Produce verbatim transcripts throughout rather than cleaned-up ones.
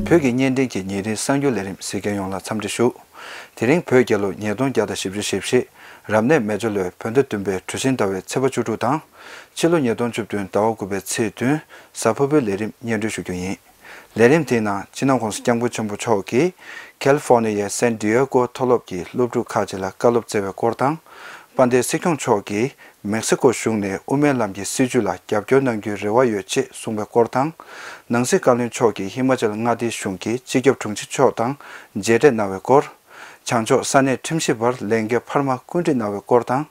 བོད་ཀྱི་བརྙན་འཕྲིན་གྱི་ཉིན་རེའི་གསར་འགྱུར་ལས་རིམ་གཟིགས་མཁན་ཡོངས་ལ་འཚམས་འདྲི་ཞུ། དེ་རིང་བོད་རྒྱལ་ལོ་ཉིས་སྟོང་བརྒྱ་དང་བཞི་བཅུ་ཞེ་བཞི། རབ་གནས་མེ་བྱ་ལོའི་བོད་ཟླ་བདུན་པའི་གྲུ་བཞིན་ཟླ་བའི་ཚེས་པ་བཅུ་དྲུག་དང་། ཕྱི་ལོ་ཉིས་སྟོང་བཅུ་བདུན་ཟླ་བ་དགུ་པའི་ཚེས་བདུན། གཟའ་ཕུར་བུའི་ལས་རིམ་སྙན་སྒྲོན་ཞུ་རྒྱུ་ཡིན། ལས་རིམ་དེའི་ནང་སྤྱི་ནོར་༸གོང་ས་༸སྐྱབས་མགོན་ཆེན་པོ་མཆོག་གིས་ཁལ་ཧྥོར་ནི་ཡའི་སན་ཌི་ཡེ་གོ་མཐོ་སློབ་ཀྱི་སློབ་ཕྲུག་ཁག་ཅིག་ལ་བཀའ་སློབ་སྩལ་བའི་སྐོར་དང་། དཔལ་ལྡན་སྲིད་སྐྱོང་མཆོག་གིས་མེག་སི་ཀོ་གཞུང་ནས་དབུ་མའི་ལམ་གྱི་སྲིད་བྱུས་ལ་རྒྱབ་སྐྱོར་གནང་རྒྱུའི་རེ་བ་ཡོད་ཅེས་གསུངས་པའི་སྐོར་དང་། ནང་སྲིད་བཀའ་བློན་མཆོག་གིས་ཧི་མ་ཅལ་མངའ་སྡེའི་གཞུང་གི་སྤྱི་ཁྱབ་དྲུང་ཆེ་མཆོག་དང་མཇལ་འཕྲད་གནང་བའི་སྐོར། བྱང་ཕྱོགས་ས་གནས་ཁྲིམས་ཞིབ་པར་ལས་འགན་འཕར་མ་བཀོད་སྒྲིག་གནང་བའི་སྐོར་དང་།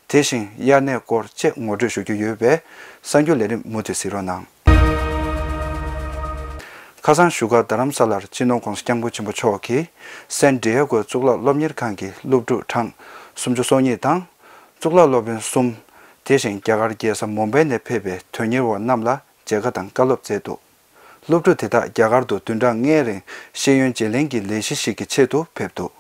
དེ་བཞིན་དབྱར་གནས་སྐོར་བཅས་ངོ་སྤྲོད་ཞུ་རྒྱུ་ཡོད་པས། གསར་འགྱུར་ལས་རིམ་མུ་མཐུད་གཟིགས་རོགས་གནང་། ཁ་སང་བཞུགས་སྒར་རྡ་རམ་ས་ལར་སྤྱི་ནོར་༸གོང་ས་༸སྐྱབས་མགོན་ཆེན་པོ་མཆོག་གིས་སན་ཌི་ཡེ་གོའི་གཙུག་ལག་སློབ་གཉེར་ཁང་གི་སློབ་ཕྲུག་གྲངས་སུམ་ཅུ་སོ་གཉིས་དང་། གཙུག་ལག་སློབ་དཔོན་གསུམ། དེ་བཞིན་རྒྱ་གར་རྒྱལ་ས་མུམ་བྷའི་ནས་ཕེབས་པའི་དོན་གཉེར་བ་རྣམས་ལ་མཇལ་ཁ་དང་བཀའ་སློབ་སྩལ་འདུག་སློབ་ཕྲུག་དེ་དག་རྒྱ་གར་དུ་བདུན་ཕྲག་ལྔའི་རིང་ཤེས་ཡོན་བརྗེ་ལེན་གྱི་ལས་གཞི་ཞིག་གི་ཆེད་དུ་ཕེབས་འདུག་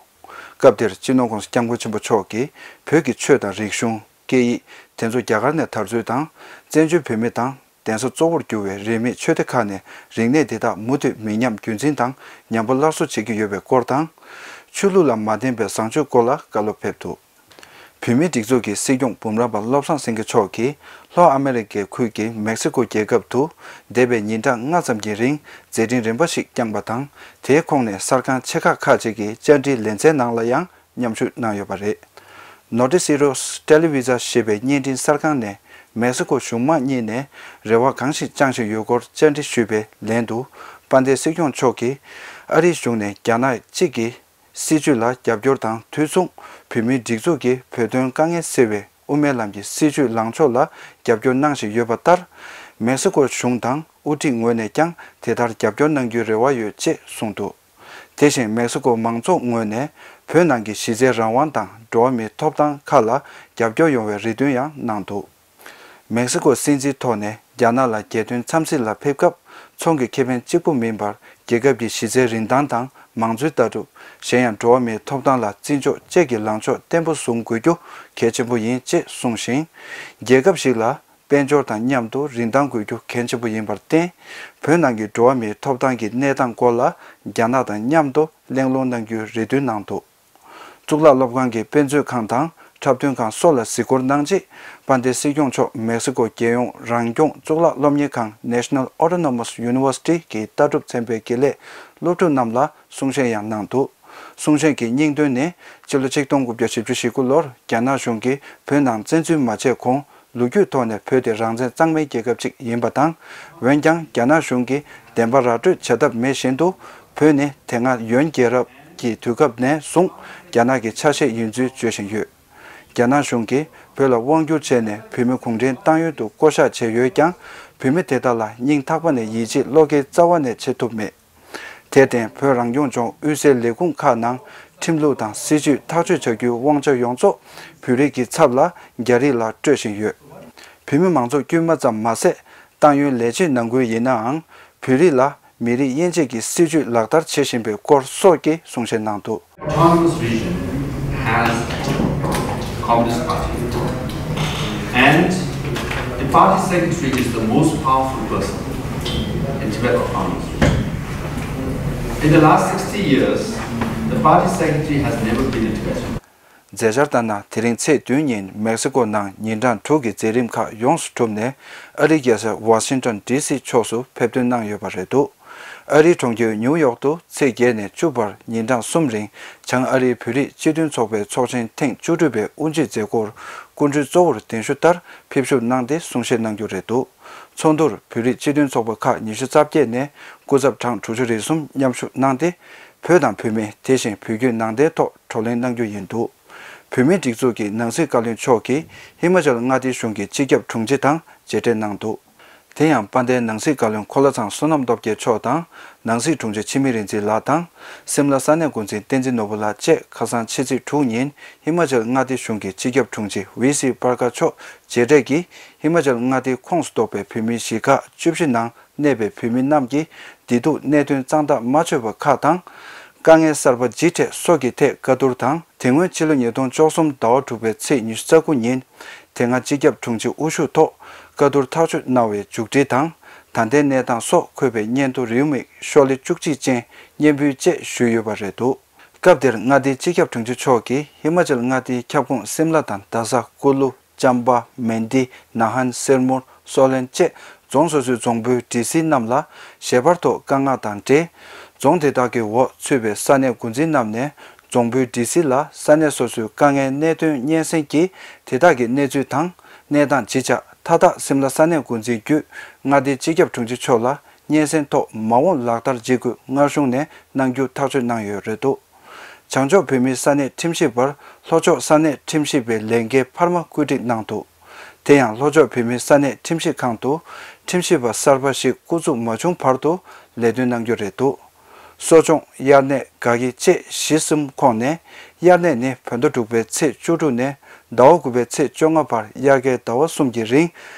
སྐབས་དེར་སྤྱི་ནོར་༸གོང་ས་༸སྐྱབས་མགོན་ཆེན་པོ་མཆོག་གིས་བོད་ཀྱི་ཆོས་དང་རིག་གཞུང་། སྐད་ཡིག་དེ་ཚོ་རྒྱ་གར་ནས་དར་ཚུལ་དང་། བཙན་བྱོལ་བོད་མི་དང་གདན་ས་གཙོ་བོར་གྱུར་བའི་རིས་མེད་ཆོས་སྡེ་ཁག་ནས་རིག་གནས་དེ་དག་མུ་མཐུད་མི་ཉམས་རྒྱུན་འཛིན་དང་ཉམས་པ་སླར་གསོ་བྱེད་ཀྱི་ཡོད་པའི་སྐོར་དང་། ཆོས་ལུགས་ལ་མ་བརྟེན་པའི་བཟང་སྤྱོད་སྐོར་ལ་བཀའ་སློབ་ཕེབས་འདུག་བོད་མིའི་སྒྲིག་འཛུགས་ཀྱི་སྲིད་སྐྱོང་འབུམ་རམས་པ་བློ་བཟང་སེང་གེ་མཆོག་གིས་ལྷོ་ཨ་མེ་རི་ཀའི་ཁུལ་གྱི་མེག་སི་ཀོ་རྒྱལ་ཁབ་ཏུ་འདས་པའི་ཉིན་གྲངས་ལྔ་ཙམ་གྱི་རིང་མཛད་འཕྲིན་རིམ་པ་ཞིག་བསྐྱངས་པ་དང་། དེའི་ཁོངས་ནས་གསར་ཁང་ཆེ་ཁག་ཁག་ཅིག་གི་བཅར་འདྲིའི་ལེ་ཚན་ནང་ལ་ཡང་མཉམ་ཞུགས་གནང་ཡོད་པ་རེད། Noticieros Televisa ཞེས་པའི་བརྙན་འཕྲིན་གསར་ཁང་ནས་མེག་སི་ཀོ་གཞུང་མང་གཉིས་ནས་རེ་བ་གང་ཞིག་བཅངས་བཞིན་ཡོད་སྐོར་བཅར་འདྲི་ཞུས་པའི་ལན་དུ། དཔལ་ལྡན་སྲིད་སྐྱོང་མཆོག་གིས་ཨ་རིའི་གཞུང་ནས་རྒྱ་ནག་གཅིག་གི་སྲིད་བྱུས་ལ་རྒྱབ་སྐྱོར་དང་དུས་མཚུངས་བོད་མིའི་སྒྲིག་འཛུགས་ཀྱི་བོད་དོན་དཀའ་ངལ་སེལ་བའི་དབུ་མའི་ལམ་གྱི་སྲིད་བྱུས་ལངས་ཕྱོགས་ལ་རྒྱབ་སྐྱོར་གནང་བཞིན་ཡོད་པ་ལྟར། མེག་སི་ཀོ་གཞུང་དང་དབུ་ཁྲིད་ངོས་ནས་ཀྱང་དེ་ལྟར་རྒྱབ་སྐྱོར་གནང་རྒྱུའི་རེ་བ་ཡོད་ཅེས་གསུངས་འདུག་དེ་བཞིན་མེག་སི་ཀོ་མང་ཚོགས་ངོས་ནས་བོད་ནང་གི་གཞི་རྩའི་རང་དབང་དང་འགྲོ་བ་མིའི་ཐོབ་ཐང་ཁག་ལ་རྒྱབ་སྐྱོར་ཡོང་བའི་རེ་འདུན་ཡང་གནང་འདུག་མེག་སི་ཀོ་སྲིད་འཛིན་ཐོག་ནས་རྒྱ་ནག་ལ་རྒྱལ་དོན་འཚམས་གཟིགས་ལ་ཕེབས་སྐབས། ཚོང་གི་ཁེ་ཕན་གཅིག་པུ་མིན་པར། རྒྱལ་ཁབ་ཀྱི་གཞི་རྩའི་རིན་ཐང་དང་མང་གཙོའི་ལྟ་གྲུབ། གཞན་ཡང་འགྲོ་བ་མིའི་ཐོབ་ཐང་ལ་བརྩི་འཇོག་བཅས་ཀྱི་ལངས་ཕྱོགས་བརྟན་པོ་བཟུང་དགོས་རྒྱུ་གལ་ཆེན་པོ་ཡིན་ཅེས་གསུངས་ཤིང་། རྒྱལ་ཁབ་ཞིག་ལ་དཔལ་འབྱོར་དང་མཉམ་དུ་རིན་ཐང་དགོས་རྒྱུ་གལ་ཆེན་པོ་ཡིན་པར་བརྟེན། བོད་ནང་གི་འགྲོ་བ་མིའི་ཐོབ་ཐང་གི་གནས་སྟངས་སྐོར་ལ་རྒྱ་ནག་དང་མཉམ་དུ་གླེང་སློང་གནང་རྒྱུའི་རེ་འདུན་གནང་འདུག་གཙུག་ལག་སློབ་ཁང་གི་དཔེ་མཛོད་ཁང་དང་འཁྲབ་སྟོན་ཁང་སོགས་ལ་གཟིགས་སྐོར་གནང་རྗེས། དཔལ་ལྡན་སྲིད་སྐྱོང་མཆོག་མེག་སི་ཀོ་རྒྱལ་ཡོངས་རང་སྐྱོང་གཙུག་ལག་སློབ་གཉེར་ཁང་National Autonomous University གི་ལྟ་གྲུབ་ཚན་པའི་དགེ་ལས་སློབ་ཕྲུག་རྣམས་ལ་གསུང་བཤད་ཡང་གནང་འདུག་གསུང་བཤད་ཀྱི་སྙིང་དོན་ནི། སྤྱི་ལོ་ཆིག་སྟོང་དགུ་བརྒྱ་བཞི་བཅུ་ཞེ་དགུ་ལོར་རྒྱ་ནག་གཞུང་གིས་བོད་ནང་བཙན་འཛུལ་མ་བྱས་གོང་། ལོ་རྒྱུས་ཐོག་ནས་བོད་དེ་རང་བཙན་གཙང་མའི་རྒྱལ་ཁབ་ཅིག་ཡིན་པ་དང་། འོན་ཀྱང་རྒྱ་ནག་གཞུང་གིས་བདེན་པ་ར་སྤྲོད་བྱ་ཐབས་མེད་བཞིན་དུ། བོད་ནི་དེ་སྔ་ཡོན་རྒྱལ་རབས་ཀྱི་དུས་སྐབས་ནས་བཟུང་རྒྱ་ནག་གི་ཆ་ཤས་ཡིན་ཚུལ་བརྗོད་བཞིན་ཡོད། རྒྱ་ནག་གཞུང་གིས་བོད་ལ་དབང་བསྒྱུར་བྱས་ནས་བོད་མི་གུང་ཁྲན་ཏང་ཡོན་དུ་བསྐོ་བཞག་བྱས་ཡོད་ཀྱང་། བོད་མི་དེ་དག་ལ་སྙིང་ཐག་པ་ནས་ཡིད་ཆེས་བློ་འགེལ་རྩ་བ་ནས་བྱེད་ཐུབ་མེད། དེར་བརྟེན། བོད་རང་སྐྱོང་ལྗོངས་དབུས་སའི་ལས་ཁུངས་ཁག་ནང་ཁྲིམས་ལུགས་དང་སྲིད་བྱུས་ཐག་གཅོད་བྱ་རྒྱུའི་དབང་ཆ་ཡོངས་རྫོགས་བོད་རིགས་ཀྱི་ཚབ་ལ་རྒྱ་རིགས་ལ་སྤྲོད་བཞིན་ཡོད། བོད་མི་མང་ཚོགས་དཀྱུས་མ་ཙམ་མ་ཟད། ཏང་ཡོན་ལས་བྱེད་ནང་ཁུལ་ཡིན་ནའང་། བོད་རིགས་ལ་མི་རིགས་དབྱེ་འབྱེད་ཀྱི་སྲིད་བྱུས་ལག་བསྟར་བྱེད་བཞིན་པའི་སྐོར་སོགས་ཀྱི་གསུང་བཤད་གནང་འདུག Autonomous region has Communist Party and the party secretary is the most powerful person in Tibet Autonomous Region. In the last sixty years, the party secretary has never been a Tibetan. མཛད་འཆར་ལྟར་ན། དེ་རིང་ཚེས་བདུན་ཉིན་མེག་སི་ཀོ་ནང་ཉིན་གྲངས་དྲུག་གི་མཛད་རིམ་ཁག་ཡོངས་སུ་གྲུབ་ནས། ཨ་རིའི་རྒྱལ་ས་ཝ་ཤིང་ཏོན་ཌི་སི་ཕྱོགས་སུ་ཕེབས་ཐོན་གནང་ཡོད་པ་རེད་འདུག་ཨ་རིའི་གྲོང་ཁྱེར་ཉིའུ་ཡོག་ཏུ་ཚེས་བརྒྱད་ནས་བཅུ་བར་ཉིན་གྲངས་གསུམ་རིང་། བྱང་ཨ་རིའི་བོད་རིགས་སྤྱི་མཐུན་ཚོགས་པའི་ཚོགས་ཆེན་ཐེངས་བཅུ་དྲུག་པའི་དབུ་འབྱེད་མཛད་སྒོར། སྐུ་མགྲོན་གཙོ་བོར་གདན་ཞུ་ལྟར་ཕེབས་ཞུགས་གནང་སྟེ་གསུང་བཤད་གནང་རྒྱུ་རེད་འདུག་ཚོགས་འདུར་བོད་རིགས་སྤྱི་མཐུན་ཚོགས་པ་ཁག་ཉི་ཤུ་རྩ་བརྒྱད་ནས་སྐུ་ཚབ་གྲངས་དྲུག་ཅུ་རེ་གསུམ་མཉམ་ཞུགས་གནང་སྟེ། བོད་དང་བོད་མི། དེ་བཞིན་བོད་བརྒྱུད་ནང་བསྟན་ཐོག་བགྲོ་གླེང་གནང་རྒྱུ་ཡིན་འདུག་བོད་མིའི་སྒྲིག་འཛུགས་ཀྱི་ནང་སྲིད་བཀའ་བློན་མཆོག་གིས་ཧི་མ་ཅལ་མངའ་སྡེའི་གཞུང་གི་སྤྱི་ཁྱབ་དྲུང་ཆེ་དང་མཇལ་འཕྲད་གནང་འདུག་དེ་ཡང་དཔལ་ལྡན་ནང་སྲིད་བཀའ་བློན་གོ་ལ་ཚང་བསོད་ནམས་སྟོབས་རྒྱལ་མཆོག་དང་། ནང་སྲིད་དྲུང་ཆེ་འཆི་མེད་རིག་འཛིན་ལགས་དང་། སིམ་ལ་ས་གནས་འགོ་འཛིན་བསྟན་འཛིན་ནོར་བུ་ལགས་བཅས་ཁ་སང་ཕྱི་ཚེས་དྲུག་ཉིན་ཧི་མ་ཅལ་མངའ་སྡེའི་གཞུང་གི་སྤྱི་ཁྱབ་དྲུང་ཆེ་ཝི་སི་པར་ཀར་མཆོག་མཇལ་འཕྲད་ཀྱིས། ཧི་མ་ཅལ་མངའ་སྡེའི་ཁོངས་སུ་གཏོགས་པའི་བོད་མིའི་གཞིས་ཁག་བཅུ་བཞི་ནང་གནས་པའི་བོད་མི་རྣམས་ཀྱི་བདེ་སྡུག་གནད་དོན་གཙང་དག་མ་ཆོད་པ་ཁག་དང་། དཀའ་ངལ་གསར་པ་ལྗིད་འཕྲད་སོགས་ཀྱི་ཐད་བཀའ་བསྡུར་དང་། དེ་སྔོན་ཕྱི་ལོ་ཉིས་སྟོང་བཅུ་གསུམ་ཟླ་བ་དྲུག་པའི་ཚེས་ཉི་ཤུ་རྩ་དགུ་ཉིན། དེ་སྔ་སྤྱི་ཁྱབ་དྲུང་ཆེ་དབུ་བཞུགས་ཐོག་བཀའ་བསྡུར་ཐག་གཅོད་གནང་བའི་མཇུག་སྒྲིལ་དང་། ད་ དྲང་བདེན་གནས་སྟངས་སོགས་འཁོད་པའི་སྙན་ཐོ་རེའུ་མིག་ཤོག་ལྷེ་བཅུ་གཅིག་ཅན་སྙན་འབུལ་བཅས་ཞུས་ཡོད་པ་རེད་འདུག་སྐབས་དེར་མངའ་སྡེའི་སྤྱི་ཁྱབ་དྲུང་ཆེ་མཆོག་གིས་ཧི་མ་ཅལ་མངའ་སྡེའི་ཁྱབ་ཁོངས་སིམ་ལ་དང་རྡ་ས། ཀུ་ལུ། ཅམ་པ། མན་ཏི། ན་ཧན། སེར་མོར། སོ་ལན་བཅས་རྫོང་སོ་སོའི་རྫོང་དཔོན་སྒྲིག་འཛིན་རྣམས་ལ་ཞལ་པར་ཐོག་བཀའ་མངགས་དང་འབྲེལ། རྫོང་དེ་དག་གི་འོག་ཚུད་པའི་ས་གནས་འགོ་འཛིན་རྣམས་ནས་རྫོང་དཔོན་སྒྲིག་འཛིན་ལ་ས་གནས་སོ་སོའི་དཀའ་ངལ་གནད་དོན་སྙན་སེང་གིས་དེ་དག་གི་གནས་ཚུལ་དང་གནས་སྟངས་ཇི་ཆགས་མཐའ་དག་སིམ་ལ་ས་གནས་འགོ་འཛིན་བརྒྱུད་མངའ་སྡེའི་སྤྱི་ཁྱབ་དྲུང་ཆེ་མཆོག་ལ་སྙན་སེང་ཐོག་མ་འོངས་ལག་བསྟར་བྱེད་དགོས་སྔར་གཞུང་ནས་གནང་རྒྱུ་ཐག་གཅོད་གནང་ཡོད་རེད་འདུག་བྱང་ཕྱོགས་བོད་མིའི་ས་གནས་ཁྲིམས་ཞིབ་པར་ལྷོ་ཕྱོགས་ས་གནས་ཁྲིམས་ཞིབ་པའི་ལས་འགན་འཕར་མ་བཀོད་སྒྲིག་གནང་འདུག་དེ་ཡང་ལྷོ་ཕྱོགས་བོད་མིའི་ས་གནས་ཁྲིམས་ཞིབ་ཁང་དུ་ཁྲིམས་ཞིབ་པ་གསར་པ་ཞིག་བསྐོ་འཛུགས་མ་བྱུང་བར་དུ་ལས་དོན་གནང་རྒྱུ་རེད་འདུག་གསོ་སྦྱོང་། དབྱར་གནས། དགའ་སྐྱིད་བཅས་གཞི་གསུམ་ཁོངས་ནས། དབྱར་གནས་ནི་བོད་ཟླ་དྲུག་པའི་ཚེས་བཅུ་དྲུག་ནས་ཟླ་བ་དགུ་པའི་ཚེས་བཅོ་ལྔ་བར་དབྱར་ཁའི་ཟླ་བ་གསུམ་གྱི་རིང་།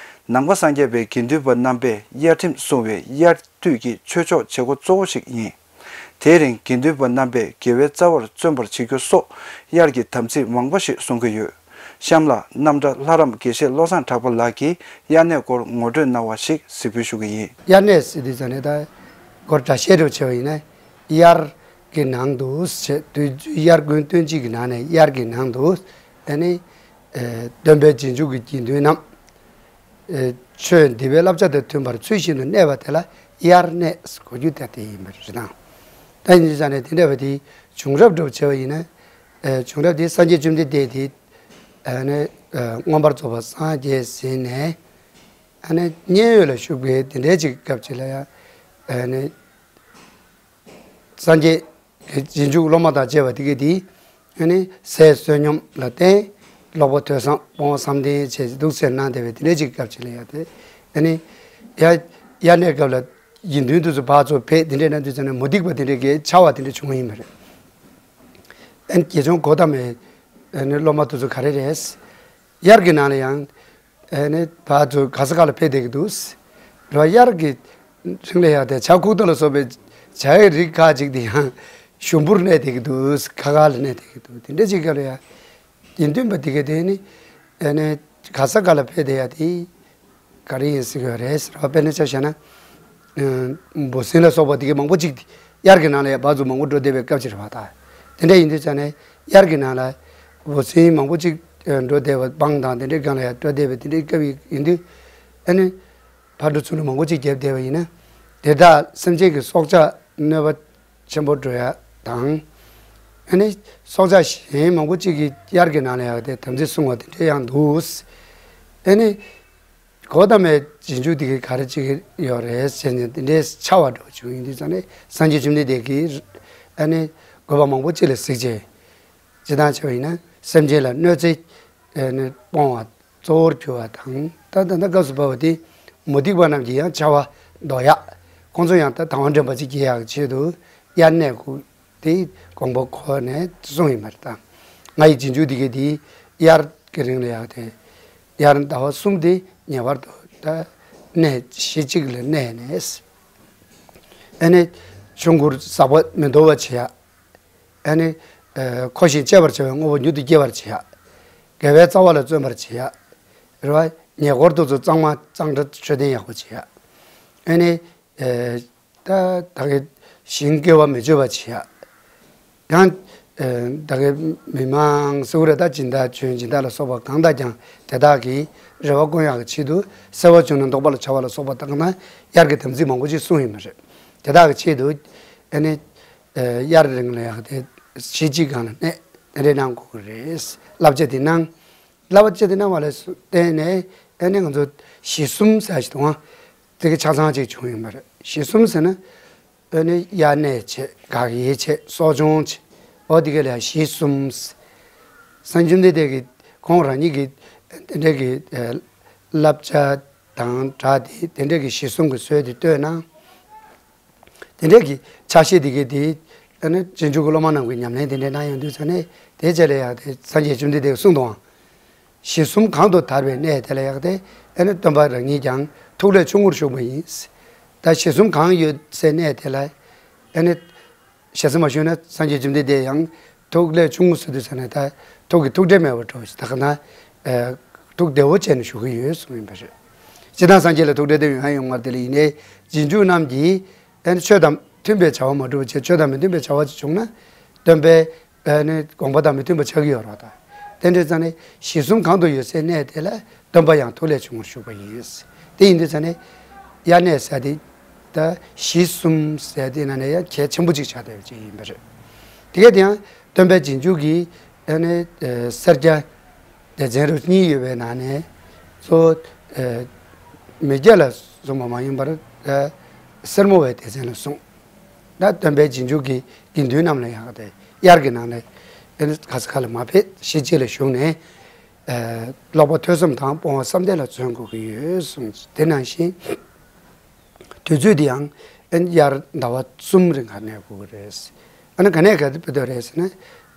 ནང་པ་སངས་རྒྱས་པའི་དགེ་འདུན་པ་རྣམ་པས་དབྱར་ཁྲིམས་སྲུང་བའི་དབྱར་དུས་ཀྱི་ཆོས་ཕྱོགས་བྱེད་སྒོ་གཙོ་བོ་ཞིག་ཡིན། དེའི་རིང་དགེ་འདུན་པ་རྣམ་པས་དགེ་བའི་རྩ་བར་བརྩོན་པར་བྱེད་རྒྱུ་སོགས་དབྱར་གྱི་དམ་ཚིག་མང་པོ་ཞིག་སྲུང་གི་ཡོད། གཤམ་ལ་རྣམ་གྲྭ་ལྷ་རམས་དགེ་བཤེས་བློ་བཟང་གྲགས་པ་ལགས་ཀྱིས་དབྱར་གནས་སྐོར་ངོ་སྤྲོད་གནང་བ་ཞིག་གཟིགས་འབུལ་ཞུ་གི་ཡིན། དབྱར་གནས་ཟེར་དུས་ཙམ་ནས་ད་སྐོར་འདྲ་བཤད་རུ་བྱས་པ་ཡིན་ན། དབྱར་གྱི་ནང་དུ་བྱས་དུས་དབྱར་དགུན་སྟོན་དཔྱིད་ཀྱི་ནང་ནས་དབྱར་གྱི་ནང་དུ་ཨ་ནི་སྟོན་པའི་རྗེས་འཇུག་གི་དགེ་འདུན་རྣམས། ཆོས་འདི་པའི་བསླབ་བྱ་དང་མཐུན་པར་ཚུལ་བཞིན་དུ་གནས་པ་དེ་ལ་དབྱར་གནས་གོ་རྒྱུ་དེ་དེ་ཡིན་པ་རེད་དང་། ད་ཡིན་ཙང་ནས་དེ་འདྲ་བ་དེ་བྱུང་རབས་འདྲ་བོ་བྱས་པ་ཡིན་ན། བྱུང་རབས་དེ་སངས་རྒྱས་བཅོམ་ལྡན་འདས་དེ་མངོན་པར་རྫོགས་པར་སངས་རྒྱས་ཟིན་ནས་མཉན་ཡོད་ལ་བཞུགས་པའི་དེ་འདྲའི་ཅིག་སྐབས་ཅིག་ལ་ཡང་། སངས་རྒྱས་ཀྱི་རྗེས་འཇུག་སློབ་མ་དང་བཅས་པ་དེ་གས་དེ། ཨ་ནི་ཟས་བསོད་སྙོམས་ལ་བརྟེན། ཀློག་པ་ཐོས་བསམ་སྤོང་བ་བསམ་གཏན་བཅས་འདུག་སེ་གནང་བསྡད་པའི་དེ་འདྲའི་ཅིག་སྐབས་ཅིག་ལ་ཡང་དེ། ཨ་ནི་ཡ་དབྱར་གནས་སྐབས་ལ་དགེ་འདུན་དེ་ཚོ་ཕར་ཚུར་ཕེབས་དེ་འདྲའི་གནང་དུས་ཙམ་ནས་མུ་སྟེགས་པ་དེ་འདྲའི་གི་འཆར་བ་དེ་འདྲ་བྱུང་བ་ཡིན་པ་རེད། ཨ་ནི་དགེ་སྦྱོང་གོ་ཏ་མའི་ཨ་ནི་སློབ་མ་དེ་ཚོ་ག་རེ་རེད། དབྱར་གྱི་ནང་ལ་ཡང་། ཨེ་ནི་ཕར་ཚུར་ག་ས་ག་ལ་ཕེབས་བསྡད་ཀྱི་འདུག་རོ་དབྱར་གྱི་རིང་ལ་ཡང་དེ་བྱ་ཁུག་རྟ་ལ་སོགས་པའི་བྱའི་རིགས་ཁག་ཅིག་དེ་ཡང་ཞུམ་པོར་གནས་བསྡད་ཀྱི་འདུག་ཁ་ཁ་ལ་གནས་བསྡད་ཀྱི་འདུག་དེ་འདྲ་ཅིག་སྐབས་ལ་ཡང་དགེ་འདུན་པ་དེ་གས་དེ་ནི་ཨེ་ནི་ག་ས་ག་ལ་ཕེབས་བསྡད་ཡ་དེ་ག་རེ་ཡིན་ཟེར་གྱི་ཡོད་རེད་ཟེར་བ་དཔེར་ན་ཆ་བཞག་ན། འབུ་སྲིན་ལ་སོགས་པ་དེ་གས་མང་པོ་ཅིག་དབྱར་གྱི་ནང་ལ་ཡང་ཕར་ཚུར་མང་པོ་འགྲོ་བསྡད་པའི་སྐབས་ཅིག་རེད་པ་ད། དེ་འདྲ་ཡིན་དུས་ཙང་ནས་དབྱར་གྱི་ནང་ལ་འབུ་སྲིན་མང་པོ་ཅིག་འགྲོ་བསྡད་པ་སྤང་དང་དེ་འདྲའི་སྒང་ལ་ཡང་འགྲོ་བསྡད་པའི་དེ་འདྲའི་སྐབས་ཡིན་དུས། ཨ་ནི་ཕར་འགྲོ་ཚུར་འགྲོ་མང་པོ་ཅིག་བརྒྱབ་བསྡད་པ་ཡིན་ན། དེ་དག་སེམས་ཅན་གྱི་སྲོག་ཆགས་གནོད་པ་ཆེན་པོ་འགྲོ་ཡ་དང་། ཨ་ནི་སྲོག་ཆགས་གཞན་མང་པོ་ཅིག་གིས་དབྱར་གྱི་ནང་ལ་ཡང་དེ་དམ་ཚིག་སྲུང་བ་དེ་འདྲ་ཡང་འདུག་ཨ་ནི། གོ་ཏ་མའི་རྗེས་འཇུག་དེ་གའི་ག་རེ་ཅིག་ཡོད་རེད་ཟེར་ནས་དེ་འདྲའི་འཆར་བ་འགྲོ་བྱུང་ཡིན་དུས་ཙང་ནས་སངས་རྒྱས་བཅོམ་ལྡན་འདས་ཀྱིས་ཨ་ནི་དགོས་པ་མང་པོ་ཅིག་ལ་གཟིགས་བྱས། ཇི་ལྟར་བྱས་པ་ཡིན་ན་སེམས་ཅན་ལ་གནོད་འཚེ་ཨ་ནི་སྤོང་བ་གཙོ་བོར་གྱུར་བ་དང་ད་ད་ལྟ་སྐབས་སུ་བབས་པ་དེ་མུ་སྟེགས་པ་རྣམས་ཀྱི་ཡང་འཆར་བ་ལྡོག་ཡག་ཁོང་ཚོ་ཡང་ད་དང་བ་འདྲེན་པ་ཅིག་སྐྱེ་ཡག་ཆེད་དུ་དབྱར་གནས་ཁུག་དེ་དགོངས་པ་ཁོ་ནས་གསུངས་ཡིན་པ་རེད་ད། ང་ཡི་རྗེས་འཇུག་དེ་གས་དེ་དབྱར་གྱི་རིང་ལ་ཡག་དེ། དབྱར་ཟླ་བ་གསུམ་དེ་ངེས་པར་དུ་ད་གནས་གཞི་གཅིག་ལ་གནས་ནས། ཨ་ནི་ཆོས་འཁོར་ཟག་པ་མི་འདོར་བ་བྱེད་ཡག་ཨ་ནི་འཁོར་ཞིང་གཅད་པར་བྱ་བའི་དངོས་པོ་མྱུར་དུ་སྐྱེ་བར་བྱེད་ཡག་དགེ་བའི་རྩ་བ་ལ་བརྩོན་པར་བྱེད་ཡག་རེད་བ། ཉེ་འཁོར་དེ་ཚོ་གཙང་མ་གཙང་སྦྲ་འཕྲོད་བསྟེན་ཡག་པོ་བྱེད་ཡག་ཨ་ནི། ད་ད་གི་ཞིང་བཀོལ་བ་མི་སྤྱོད་པ་བྱེད་ཡག་ཡང་ད་གི་མི་མང་སེ་གོལ་ར་ད་སྦྱིན་བདག་བྱོན་སྦྱིན་བདག་ལ་སོགས་པ་གང་དག་ཀྱང་དེ་དག་གི་རེ་བ་བསྐོང་ཡག་གི་ཆེད་དུ་སེར་བ་བྱུང་ན་འདོགས་པ་ལ་བྱ་བ་ལ་སོགས་པ་དག་ན་དབྱར་གྱི་དམ་ཚིག་མང་པོ་ཅིག་གསུངས་ཡོད་མ་རེད། དེ་དག་གི་ཆེད་དུ་ཨ་ནི་དབྱར་རིང་ལ་ཡག་དེ་གཞི་གཅིག་སྒང་ལ་གནས་དེ་འདྲའི་གནང་དགོས་ཀྱི་རེད། བསླབ་བྱ་དེ་གནང་། བསླབ་བྱ་དེ་གནང་བ་ལ་བརྟེན་ནས་ཨ་ནི་ང་ཚོ་གཞི་གསུམ་ཟེར་ཞིག་འདུག་ཨང་། དེ་གི་ཆ་ཚང་ཅིག་བྱུང་ཡོད་མ་རེད། གཞི་གསུམ་ཟེར་ན། ཨ་ནི་དབྱར་གནས་བྱེད། དགག་དབྱེ་བྱེད། གསོ་སྦྱོང་བྱེད། འོ་དེ་ག་ལ་གཞི་གསུམ། སངས་རྒྱས་བཅོམ་ལྡན་འདས་ཀྱིས་ཁོང་རང་ཉིད་ཀྱི་དེ་འདྲའི་གི་བསླབ་བྱ་དང་སྦྲགས་ཏེ་དེ་འདྲའི་གི་གཞི་གསུམ་གྱི་སྲོལ་དེ་བཏོད་ན། དེ་འདྲའི་གི་ཕྱག་བཞེས་དེ་གའི་དེ་ཨ་ནི་རྗེས་འཇུག་གི་སློབ་མ་རྣམས་ཀྱིས་ཉམས་ལེན་དེ་འདྲའི་གནང་ཡོང་དུས་ཙ་ནས་དེ་རྗེས་ལ་ཡང་དེ་སངས་རྒྱས་བཅོམ་ལྡན་འདས་ཀྱིས་གསུངས་འདུག་ཨང་། གཞི་གསུམ་གང་དུ་དར་བའི་གནས་དེ་ལ་ཡག་སྟེ་ཨ་ནི་སྟོན་པ་རང་ཉིད་ཀྱང་ཐུགས་ལས་ཆུང་ངུར་བཞུགས་པ་ཡིན། ད་གཞི་གསུམ་གང་ཡོད་སའི་གནས་དེ་ལ་ཨ་ནི་ཞེ་ས་མ་ཞུས་ན་སངས་རྒྱས་བཅོམ་ལྡན་འདས་ཡང་ཐུགས་ལས་ཆུང་ངུ་ཟེར་དུས་ཙ་ནས་ད་ཐུགས་ཀྱི་ཐུགས་ཁྲལ་མེད་པར་འགྲོ་ཞིག་ད་ག་ན་ཐུགས་བདེ་བོ་བྱས་ནས་བཞུགས་ཀྱི་ཡོད་གསུངས་ཡིན་པ་རེད། སྤྱིར་བཏང་སངས་རྒྱས་ལ་ཐུག་འཕྲད་དུ་ཡོང་ཡང་ཡོང་བར་དེ་ལ་ཡིན་ནའི་རྗེས་འཇུག་རྣམས་ཀྱིས་ཨ་ནི་ཆོས་དང་མཐུན་པའི་བྱ་བ་མ་བསྒྲུབ་པ་བྱས། ཆོས་དང་མི་མཐུན་པའི་བྱ་བ་ཅིག་བྱུང་ན་སྟོན་པའི་ཨ་ནི་དགོངས་པ་དང་མི་མཐུན་པ་ཆགས་ཀྱི་ཡོད་རེད་པ། དེ་འདྲའི་ཙང་ནས་གཞི་གསུམ་གང་དུ་ཡོད་སའི་གནས་དེ་ལ་སྟོན་པ་ཡང་ཐུགས་ལས་བྱུང་བར་བཞུགས་པ་ཡིན། དེ་ཡིན་དུས་ཙང་ནས་དབྱར་གནས་ཟེར་དེ་ད་གཞི་གསུམ་ཟེར་དེ་ནང་ནས་ཡང་གལ་ཆེན་པོ་གཅིག་ཆགས་བསྡད་པ་ཅིག་ཡིན་པ་རེད། དེ་གས་དེ་ཡང་སྟོན་པའི་རྗེས་འཇུག་གི་ཨ་ནི་ཨ་སེར་སྐྱ་སྡེ་ཚན་རུ་གཉིས་ཡོད་པའི་ནང་ནས་གཙོ་བོ་ཨ་མི་སྐྱ་ལ་གསུངས་པ་མ་ཡིན་པར་ཨ་སེར་མོ་བའི་སྡེ་ཚན་ལ་གསུངས། ད་སྟོན་པའི་རྗེས་འཇུག་གི་དགེ་འདུན་རྣམས་ལ་ཡང་དེ་དབྱར་གྱི་ནང་ནས་ཨ་ནི་ག་ས་ག་ལ་མ་ཕེབས། གཞིས་བྱེས་ལ་བཞུགས་ནས་ཨ་ཀློག་པ་ཐོས་བསམ་དང་སྤོང་བ་བསམ་གཏན་ལ་བརྩོན་དགོས་ཀྱི་ཡོད་གསུངས། དེ་ནང་བཞིན་དུས་ཚོད་འདི་ཡང་ཨ་ནི་དབྱར་ཟླ་བ་གསུམ་རིང་ག་གནས་དགོས་ཀྱི་རེད། ཨ་ནི་ག་ནས་ག་དུས་ཕེབས་འདོད་རེད་ཟེར་ན།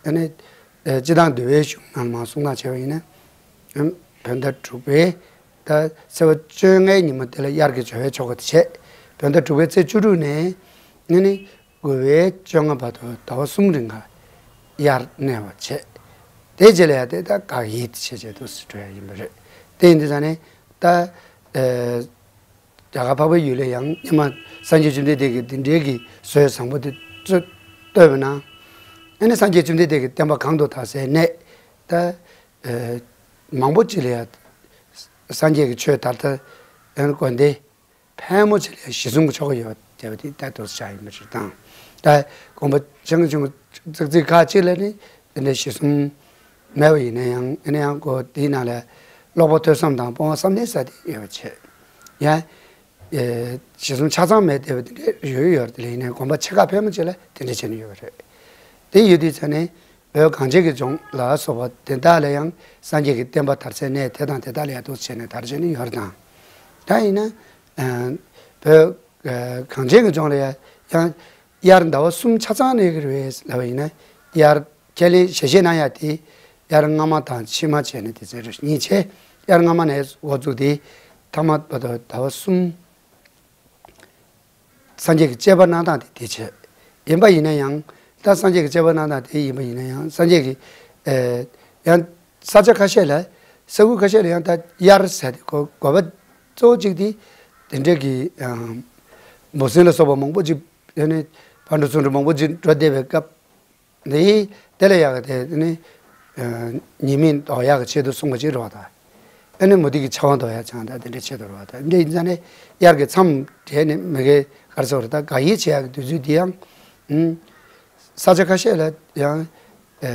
ཨ་ནི་ཨ་སྤྱིར་བཏང་འདུལ་བའི་གཞུང་ནང་མར་གསུང་སྟངས་བྱས་པ་ཡིན་ན། ཨ་བོད་ཟླ་དྲུག་པའི་ད་ཚེས་པ་བཅོ་ལྔའི་ཉིན་མོ་དེ་ལ་དབྱར་གྱི་སྦྱོར་བའི་ཆོ་ག་དེ་བྱས། བོད་ཟླ་དྲུག་པའི་ཚེས་བཅུ་དྲུག་ནས་ཨ་ནི་དགུ་པའི་བཅོ་ལྔ་བར་དུ་ཟླ་བ་གསུམ་རིང་ག་དབྱར་གནས་པ་བྱས། དེའི་རྗེས་ལ་ཡང་དེ་ད་དགག་དབྱེ་དེ་བྱས་བྱས་འདུག་སེ་འགྲོ་ཡ་ཡིན་པ་རེད། དེ་ཡིན་དུས་ཙང་ནས་ད་ཨ་རྒྱ་གར་འཕགས་པའི་ཡུལ་ལ་ཡང་སྔོན་མ་སངས་རྒྱས་བཅོམ་ལྡན་འདས་ཀྱིས་འདི་འདྲའི་གི་ཟས་བཟང་པོ་དེ་བཙོས་བཏོད་པ་ན། ཨ་ནི་སངས་རྒྱས་བཅོམ་ལྡན་འདས་ཀྱི་བསྟན་པ་གང་དུ་དར་སའི་གནས་ད་ཨ་མང་པོ་ཅིག་ལ་ཡང་སངས་རྒྱས་ཀྱི་ཆོས་དར་ད་ཨ་ནི་དགོན་སྡེ་ཕལ་མོ་ཆེ་ལ་ཡང་གཞི་གསུམ་གྱི་ཆོ་ག་ཡོད་པ་དེ་ད་འདུག་སེ་ཆགས་ཡིན་པ་ཞིག་དང་། ད་དགོན་པ་ཆུང་ཆུང་ཙག་ཙིག་ཁག་ཅིག་ལ་ནི་དེ་འདྲའི་གཞི་གསུམ་མེད་པ་ཡིན་ན་ཡང་། ཨ་ནི་ཡང་སྒོ་དེའི་ནང་ལ་ཀློག་པ་ཐོས་བསམ་དང་སྤོང་བ་བསམ་གཏན་ཟེར་དེ་ཡོད་པ་བྱས། ཡང་ཨེ་གཞི་གསུམ་ཆ་ཚང་མེད་བསྡད་པ་དེ་འདྲའི་ཡོད་ཡོད་རེད། དེ་ལ་ཡིན་ནའི་དགོན་པ་ཆེ་ཁག་ཕལ་མོ་ཆེ་ལ་དེ་འདྲ་བྱས་ནས་ཡོད་པ་རེད། དེ་ཡོད་དུས་ཙང་ནས་བོད་གངས་ཅན་གྱི་ལྗོངས་ལ་སོགས་པ་དེ་དག་ལ་ཡང་སངས་རྒྱས་ཀྱི་བསྟན་པ་དར་སའི་གནས་དེ་དང་དེ་དག་ལ་ཡང་འདུག་སེ་བྱས་ནས་དར་བྱས་ནས་ཡོད་རེད་དང་། ད་ཡིན་ན་ཨ་བོད་ཨ་གངས་ཅན་གྱི་ལྗོངས་ལ་ཡང་ཡང་དབྱར་ཟླ་བ་གསུམ་ཆ་ཚང་གནས་ཀྱི་རེད་ལབ་པ་ཡིན་ན། དབྱར་ཁས་ལེན་ཞལ་བཞེས་གནང་ཡ་དེ་དབྱར་སྔ་མ་དང་ཕྱི་མ་བྱས་ནས་དེ་ཚེ་རེ་གཉིས་བྱས། དབྱར་སྔ་མ་ནས་འགོ་བཙུགས་ཏེ་མཐའ་མ་བར་དུ་ཟླ་བ་གསུམ་སངས་རྒྱས་ཀྱི་བཅས་པ་གནང་སྟངས་དེ་དེ་བྱས། ཡིན་པ་ཡིན་ན་ཡང་། ད་སངས་རྒྱས་ཀྱི་བཅས་པ་གནང་སྟངས་དེ་ཡིན་པ་ཡིན་ན་ཡང་། སངས་རྒྱས་ཀྱི་ཨེ་ཡང་ས་ཆ་ཁ་ཤས་ལ། ས་ཁུལ་ཁ་ཤས་ལ་ཡང་ད་དབྱར་ཟེར་དེ་གོ་དགོས་པ་གཙོ་བོ་གཅིག་དེ་དེ་འདྲའི་གི་ཨ་འབུ་སྲིན་ལ་སོགས་པ་མང་པོ་ཅིག་ཡང་ནི་ཕར་འགྲོ་ཚུར་འགྲོ་མང་པོ་ཅིག་འགྲོ་བསྡད་པའི་སྐབས། འདི་དེ་ལ་ཡག་གི་དེ་ནི་ཨ་ཉི་མ་ལྡོག་ཡག་གི་ཆེད་དུ་གསུངས་པ་ཅིག་རེད་པ། ད་ཨ་ནི་མུ་ཏིག་གི་ཆར་པ་ལྡོག་ཡག་ཅིག་ད་དེ་འདྲའི་ཆེད་དུ་རེད་པ། ད་འདི་ཡིན་ཙང་ནི་དབྱར་གྱི་མཚམས་དེ་ནི་མི་དགེ་གར་སོགས་རེད། ད་དགག་དབྱེ་བྱེད་ཡག་གི་དུས་ཚོད་འདི་ཡང་ཨུམ་ས་ཆ་ཁ་ཤས་ལ་ཡང་ཨ་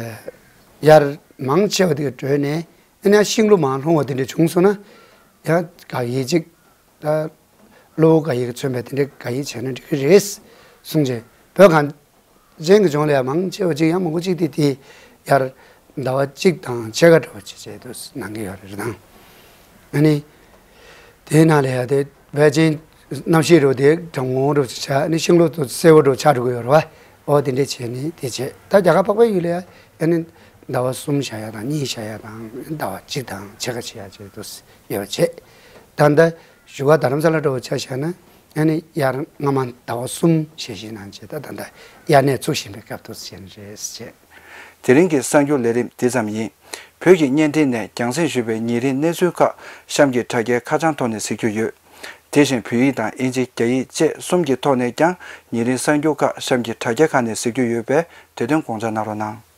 དབྱར་མང་ཆེ་བ་དེ་ག་གྲོལ་ནས། ཨ་ནི་ཡང་ཤིང་ལོ་མར་ལྷུང་བ་དེ་འདྲ་བྱུང་སོང་ན། ཡང་དགག་དབྱེ་ཅིག་ད་གློ་བུར་དགག་དབྱེ་གིས་མཚོན་པའི་དེ་འདྲའི་དགག་དབྱེ་བྱས་ན་འགྲིག་གི་རེད་གསུངས་རྗེས། བོད་གངས་ཅན་གྱི་ལྗོངས་ལ་ཡང་མང་ཆེ་བ་ཅིག་ཡང་མང་པོ་ཅིག་དེ་དེ་དབྱར་ཟླ་བ་གཅིག་དང་ཕྱེད་ཀ་འདྲ་བ་ཅིག་བྱས་འདུག་གནང་གི་ཡོད་རེད་དང་། ཨ་ནི་དེའི་ནང་ལ་ཡང་དེ་བས་ཅན་གནམ་གཤིས་རུ་དེ་གྲང་མོ་རུ་ཆགས། ཨ་ནི་ཤིང་ལོ་དུ་སེར་པོ་རུ་ཆགས་འགྲོ་གི་ཡོད་རེད་པ། འོ་དེ་འདྲ་བྱས་ནས་དེ་བྱས། ད་རྒྱ་གར་འཕགས་པའི་ཡུལ་ལ་ཡང་ཨ་ནི་ཟླ་བ་གསུམ་བཞག་ཡ་དང་གཉིས་བཞག་ཡ་དང་ཟླ་བ་གཅིག་དང་ཕྱེད་ཀ་བྱེད་ཡ་བྱས་འདུག་ཡོད་པ་བྱས། ད་ལྟ་བཞུགས་སྒར་རྡ་རམ་ས་ལ་འདྲ་བོ་ཆ་བཞག་ན། ཨ་ནི་དབྱར་སྔ་མ་ཟླ་བ་གསུམ་ཞལ་བཞེས་གནང་བྱས། ད་ད་ལྟ་དབྱར་གནས་ཚུགས་བཞིན་པའི་སྐབས་དུ་ཟེར་ནི་རེད་ཟེར་བྱས། དེ་རིང་གི་གསར་འགྱུར་ལས་རིམ་འདི་ཙམ་ཡིན། བོད་ཀྱི་བརྙན་འཕྲིན་ནས་རྒྱང་སྲིང་ཞུས་པའི་ཉེ་རིང་གནས་ཚུལ་ཁག་གཤམ་གྱི་དྲ་རྒྱའི་ཁ་བྱང་ཐོག་ནས་གཟིགས་རྒྱུ་ཡོད། དེ་བཞིན་བོད་ཡིག་དང་དབྱིན་ཇི་རྒྱ་ཡིག་བཅས་གསུམ་གྱི་ཐོག་ནས་ཀྱང་ཉེ་རིང་གསར་འགྱུར་ཁག་གཤམ་གྱི་དྲ་རྒྱ་ཁག་ནས་གཟིགས་རྒྱུ་ཡོད་པས་དེ་དོན་དགོངས་འཇགས་གནང་རོགས་གནང་།